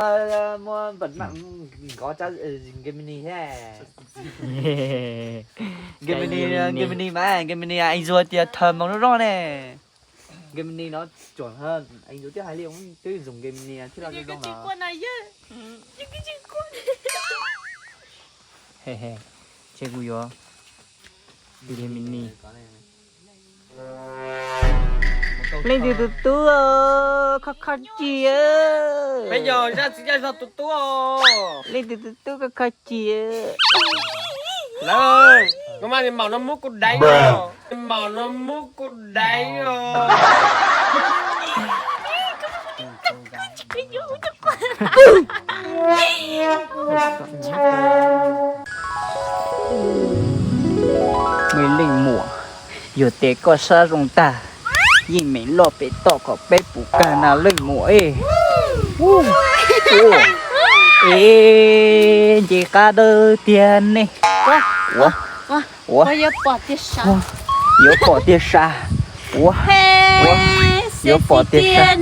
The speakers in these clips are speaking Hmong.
Muaj npam nkov Gemini he. Gemini, Gemini mas Gemini es zuag tias thawm maum zoo zoo ne. Gemini no tsuam, es yus twb hais li twb zoo Gemini thiab los zoo no. Ces kuv yuav Gemini. Leej twg tus tub, kho kho ci. Peb yog zaj txiv zaj zog tus tub. Leej twg tus tub kho kho ci. Lawm, koj mas maum no muab kuv deev os. Maum no muab kuv deev os. Me leej muam, yog tias koj siab zoo tag, yeej meem loj pem toj kom peb puas kawg na leej muam es. Es nce qab dawb tiag ne. Ua, ua, yuav pom tiag sas. Ua, ua, yuav pom tiag sas. Yuav pom tiag sas.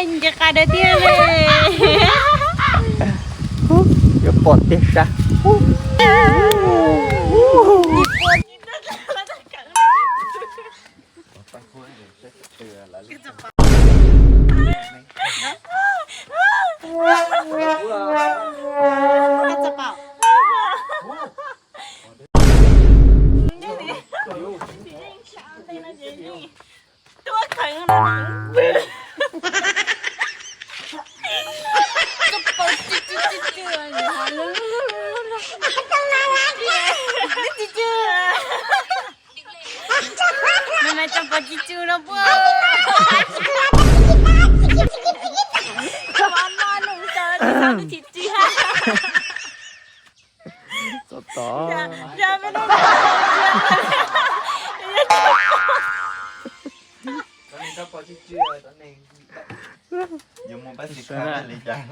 Nce qab dawb tiag ne. Yuav pom tiag sas. Nws mas tsoom pom tsis tsw no puas. Tsoom pom no nws tsis tsw ha. Txom tod. Yuav mus pab xis kha li cas?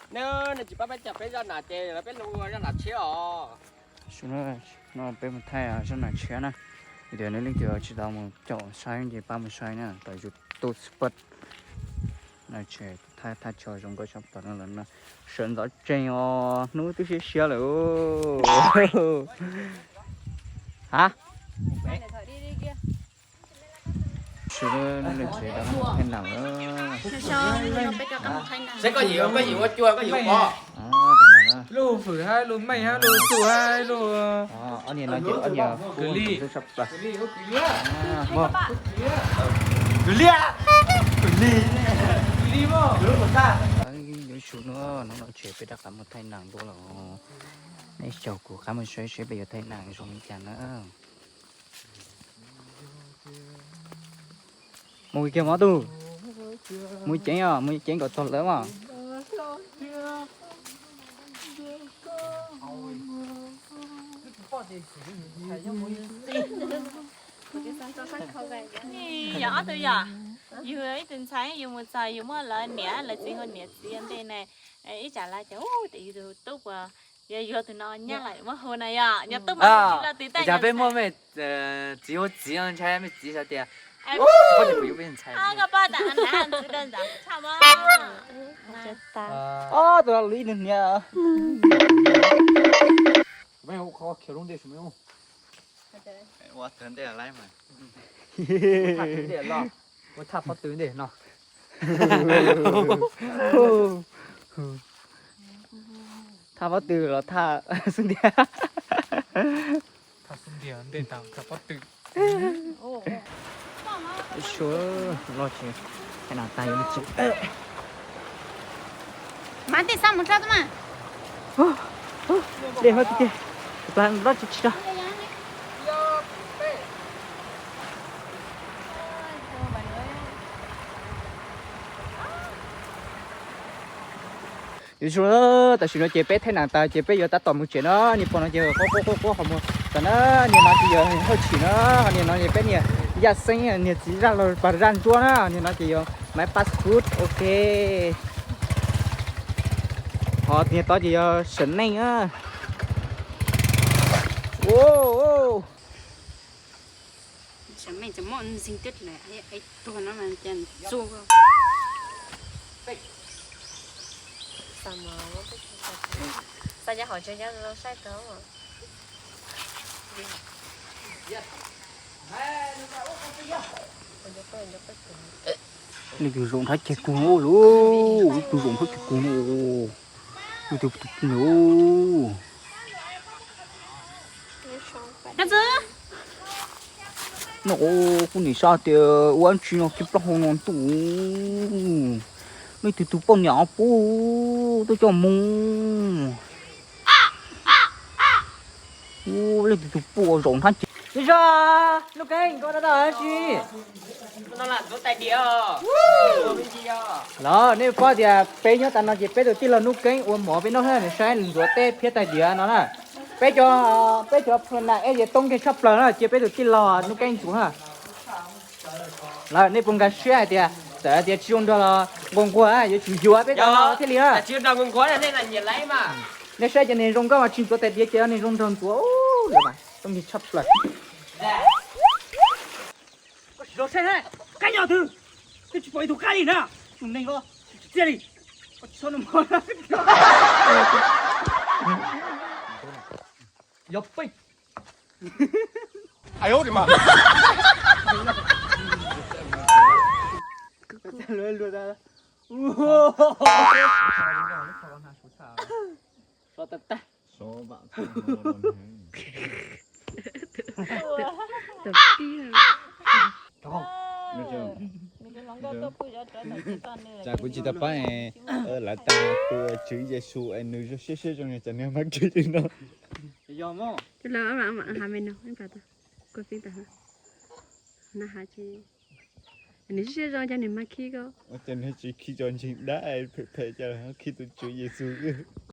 Nws tsis pab peb cov peb zaj nam ces peb hu zaj nam tshiab os. No peb mus thaij zaj nam tshiab na. Vim tias nej leej twg tsis tau mus caum saib ces pab mus saib na, tau YouTube Support. No tseem thaj thaj tsho zoo nkauj tshaj plaws no lawm no. Sawv ntxov tsees os, hnub twb siab siab lawm. Ha? Sawv daws tsev rov qab mus thaij nam lawm. Saib koj yim, koj yim ua cua, koj yim ua pov. Lub hwm hab lub meej hab lub txuj hab lub. Ob niag no ces ob niag kws li, kws li, kws li, kws li. Yuav tsum no, hnub no tsev peb rov qab mus thaij nam dua lawm. Nej caum kuv qab mus saib seb peb yuav thaij nam zoo li cas na. Mus kiag mov tug. Mus ceev os, mus ceev kom txog lawv mas. Yog ob tug yog, yus ib tug ntxhais yus mus txog yus muaj lawv niam lawv txiv hu niam txiv ua ntej na, ib tsam lawv tias ub, yus tus tub puas yog yuav tus no nyab lawm muab hu na yog, yog tub mas hu tsis tau tus tab. Peb muaj me txiv hu txiv ntshai me txiv xav tias, koj pab tas ntxwv da ntxam tshaj mas. Ob tug ib tug niam. Ua txog ntej lawm mas. Ua thaj pob tw ntej no. Thaj pob tw los thaj xub ntiag. Thaj xub ntiag ntej tag thaj pob tw. Suav loj tsis, thaij nam tag yuav mus tsev. Mas tej xab mus rau tub mas. Dej hab tiag tiag, plag loj tsis tsis rau. Yuav zoo, tam sim no ces peb thaij nam tas ces peb yuav tab tom mus tsev na. Niag pog no ces quaj quaj quaj quaj qhov muag tas na. Niag no ces yog Hauj Tshim na, ho niag no ces peb niag Yaj Xeeb, niag txiv zaj laug pas zaj ntsuab na. Niag no ces yog Maiv Passport, ok. Ho tiag tod ces yog Sam Meej a. Sam Meej tseem muaj ntxig twb lawm, tuag no mas cas txua. Leej twg zaum nrhab ceg kuv no lauj, leej twg zaum nrhab ceg kuv no, leej twg tus poj niam. No kuv nim saib tias ua dab tsi no kiag plaub hau no ntuj. Leej twg tus poj niam pub tuaj coj mus. Ua leej twg tus poj zaum nrhab ceg. Zej Zog, Nuj Keeb, koj tau dab tsi? Los nej paub tias peb nyob tas no ces peb tus tij laug Nuj Keeb ua mov peb noj na, nws saib nws ntxuav teb phiab taig diav no na. Peb cov, peb cov pha na es ces toob nkeeg tshaj plaws na, cia peb tus tij laug Nuj Keeb ntxuav na. Lawm nej puas nkag siab hais tias txawm hais tias tsis zoo nraug los nquag nquag yuav tsum yuav peb cov no thiaj li na. Nej saib cov neeg zoo nkauj mas tsis ntxuav tais diav ces neeg zoo nraug ntxuav lawm mas toob nkeeg tshaj plaws. Koj sim los saib na, kab nyob twg, twb tsis pom ib tug kab li na. Tus neeg ko tsis txiaj li. Koj tsis txhob nug. Yog peb. Sov tag tag. Cas kuv tsis tau paub, lawv tas tus Tswv Yexus es nws zoo siab siab zoo li cas nws mas khib li no. Yog, nws siab siab zoo cas nws mas khib ko. Ua cas nws tsis khib cov ntseeg dab phem phem cas khib tus Tswv Yexus xwb.